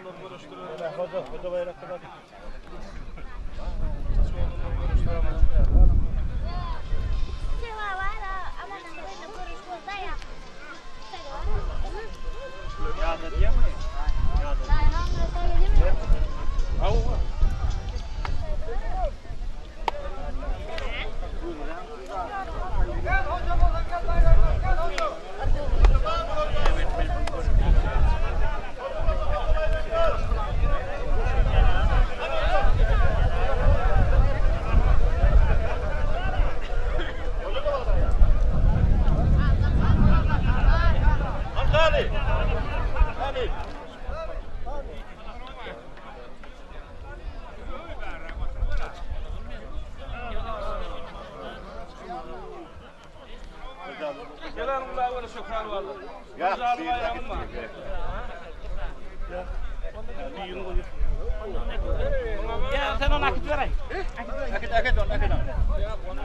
oglanlar görüşdirer. Hoca, hoca bayrakda bak. Kiçi oglanlar görüşdirer. Gelen ula böyle şökral vardı. Ya, Ya sen onu akıt veray. Akıt akıt onu akıt onu.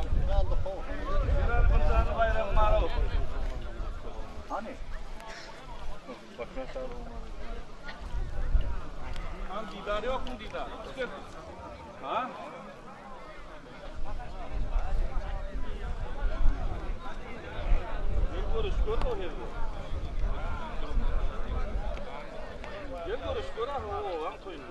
Bayram var o. Hani? Han didar yok mu didar? Ha? Gel görüş gör o herif. Gel görüş gör ah o han toyunu.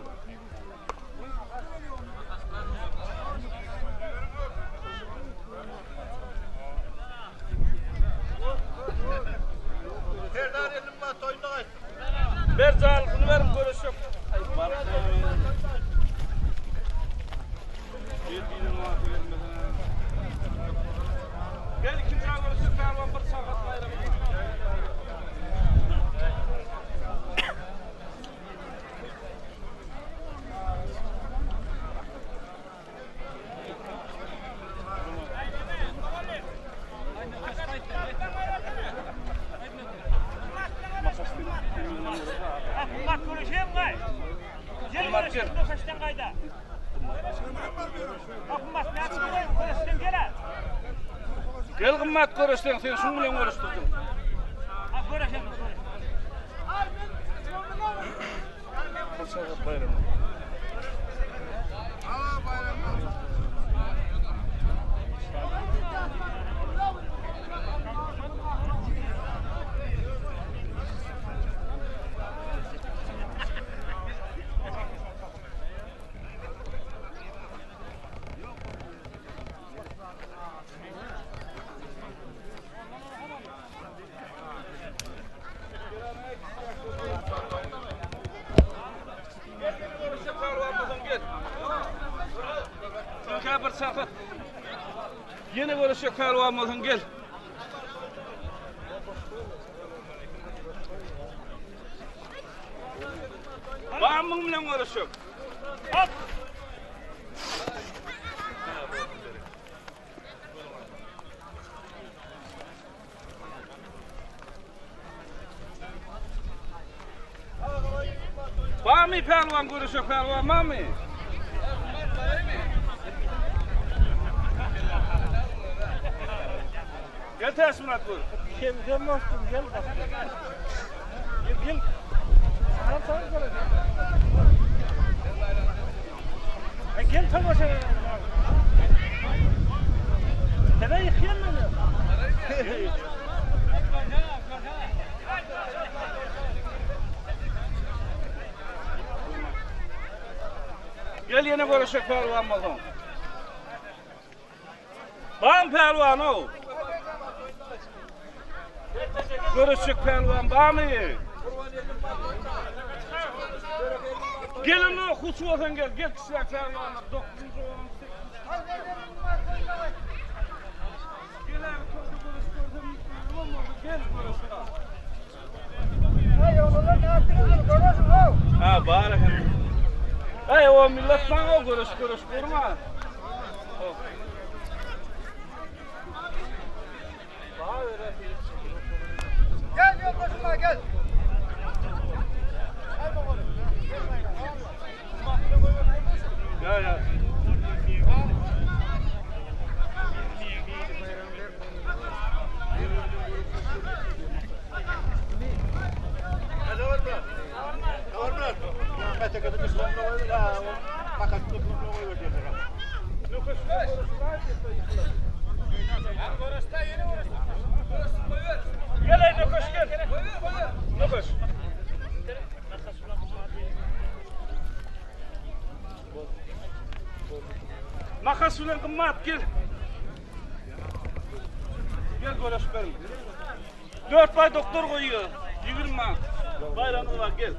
Serdar elim var toyunda kaçtı. Ver canlısını verin görüş yok. Ay bak. Bir birin var gelmeden. Gel ikinci ay görüşür pehlivan bir saat bayramı. Qımbat görüşeyim gay. Gel Qımbat görüşeyim gel. kaçtan kayda. Qımbat ne yapayım görüşten gel. Gel kımmat görüşsen sen şunu bilen görüştürdün. Ha görüşeyim görüşeyim. Bir saat bayramı. Gel bir görüşe pehlivan bolsan gel. Çünkü bir saat. Yine görüşe pehlivan bolsan gel. Bamın bilen görüşük. Hop. Bamy pehlivan görüşük pehlivan bamy? Gel ters Murat gör. Gel gel dostum gel bak. Gel gel. Sana sana gel. Ha, Gel tamaşa. Sen yıkayın beni. Gel yine görüşük pehlivan bolsan. Bam pehlivan o. Görüşük pehlivan bamy? Gelin o huç olsan gel. Gel kişiler pehlivanlar. 9. 10. 8. Gel abi toyda görüş gördüm. Olmadı gel görüşük. Ha bari hem. Ey o millet bana o görüş görüş kurma. O. Gel yoldaşım gel. Ya ya. Hadi var bırak. Var bırak. Gel ey Nökeş gel. Nökeş. Makas bilen gymmat gel. Gel göreş berin. 4 bay doktor koyuyor. 20 manat. Bayramı var gel.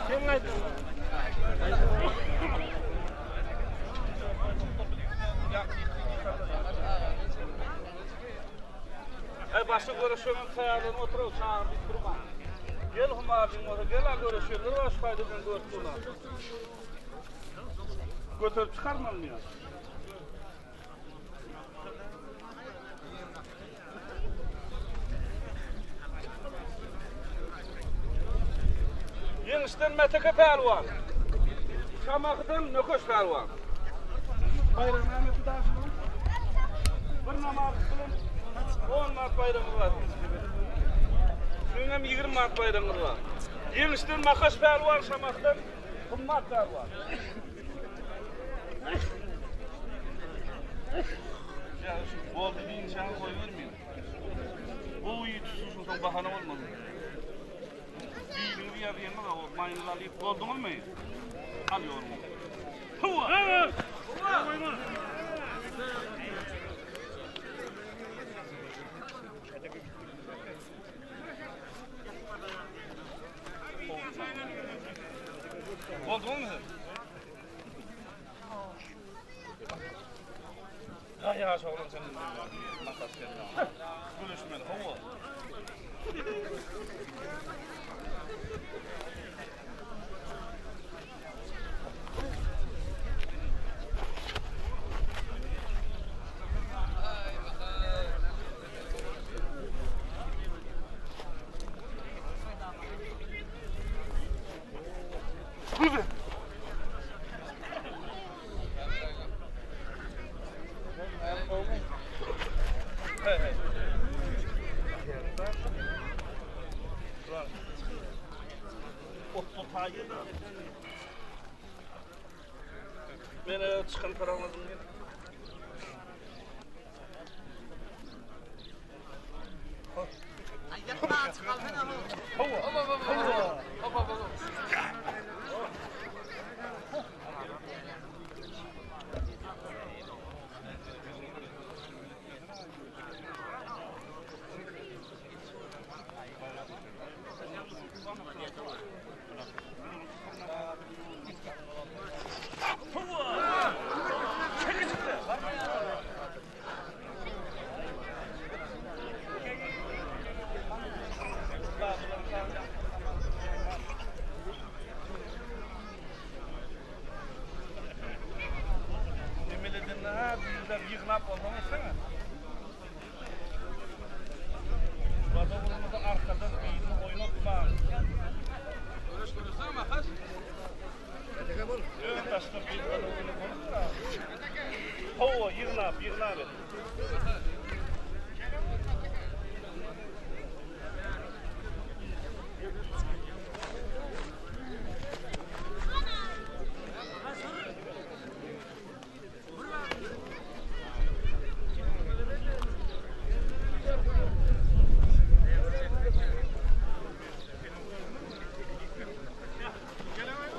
Sen aydın. Ay başga görüşemem taýarlanyp oturyp çagyryp durma. Gel Humaryň bolsa gel a görüşerler baş faydadan görüp durma. Götürüp çıkarmam ya. Ýeňişden Mäteke pälwan. Şamahydan Nökeş pälwan. Baýram Mämmet daşynyň bir namaz bilen 10 manat baýramyz bar. Şunuň hem 20 manat baýramyz bar. Ýeňişden Makaş pälwan, Şamahydan Gymmat pälwan. Ya şu boldy diýinçäňi goýbermeýin. Gowy tutuşuň soň bahana bolmaly. Birini ýazýaňyz o maýyny alyp bolduňyzmy? Al ýoluňy. Huwa! Bolduňyzmy siz? Ya ýaş oglan sen makas geldi. Gülüşmeli, hawa. Hey hey. Otlu taýy da. Men çykan paramazım. Emeleden ha bizler ýygnap bolmaň etsene. Bada arkadan birini oýnatmaň. Görüş görüşsene makas. Ön taşda bir Hawa, ýygnap, ýygnap et.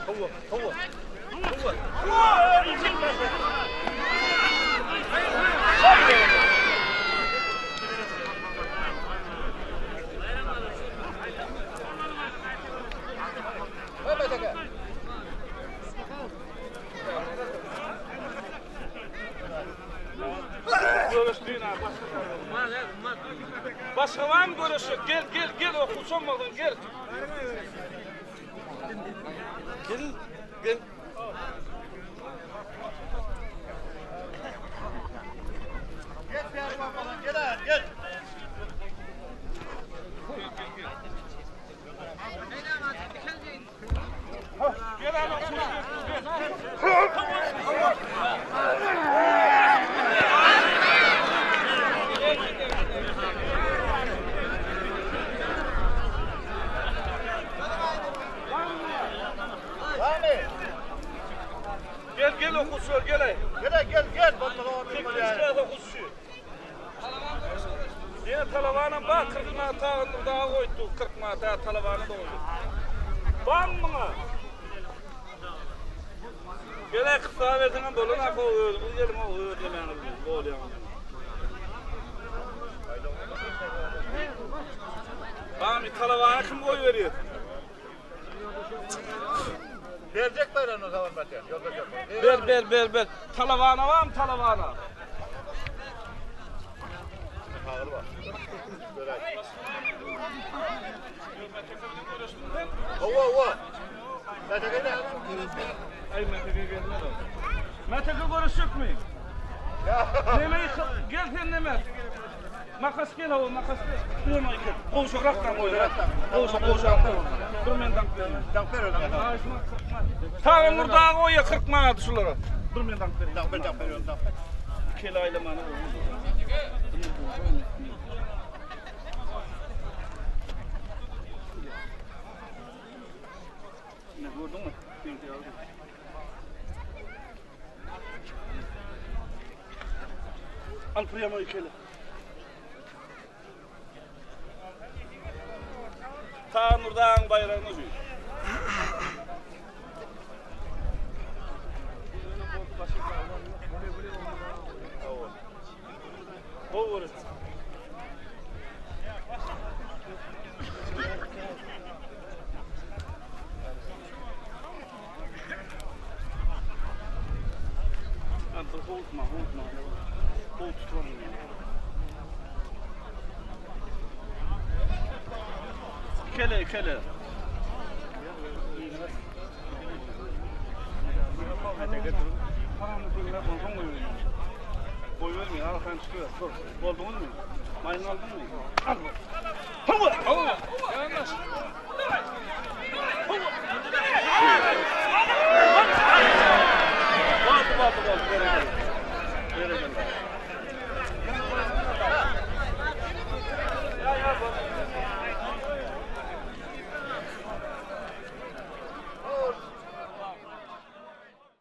Hawa, hawa. Hawa. Görüşdüğün ha, başka. Başga var mı görüşük? Gel, gel, gel, okuçam olun, gel. Gel, gel. Gel pehlivan falan gel ha, gel. Gel abi, gel, gel. Gowşur gel. Gel gel gel. Bolmasa onu Sekiz bolýar. lira guşu. Yine talabanam bak 40 manata daha koydu 40 manata talabanı da koydu. Bak buna. Gele kısa versen bolun akı özümüz gelin o özlemeğini bol yani. Bana bir talabana kim koy veriyor? Verecek bayramı o zaman Metin. Yolda yok. Ver ver ver ver. Talabana var mı talabana? Ağır var. Görək. Ova ova. Metin gel. Ay Meteke gelmez o. Meteke görüşecek miyim? Nemeyi gel sen neme. Makas gel o makas gel. Dur makas. Koğuşa raktan koy. Koğuşa koğuşa raktan. Dur men dank vereyim. Dank ver öyle. Sağın nur dağı koy ya 40 manat şulara. Dur men dank vereyim. Dank ver dank ver dank ver. Kele aylamanı. Ne gördün mü? Al priyama ikili. Ta Nurdağ'ın bayrağını ucuyor. Doğru. Ha, dur, Hoğutma, hoğutma. Hoğut tutalım. Kele, kele. Boy vermiyor, arkadan çıkıyor. Dur, oldunuz mu? Mayın aldın mı? Al. Hava! Hava! Yanlış.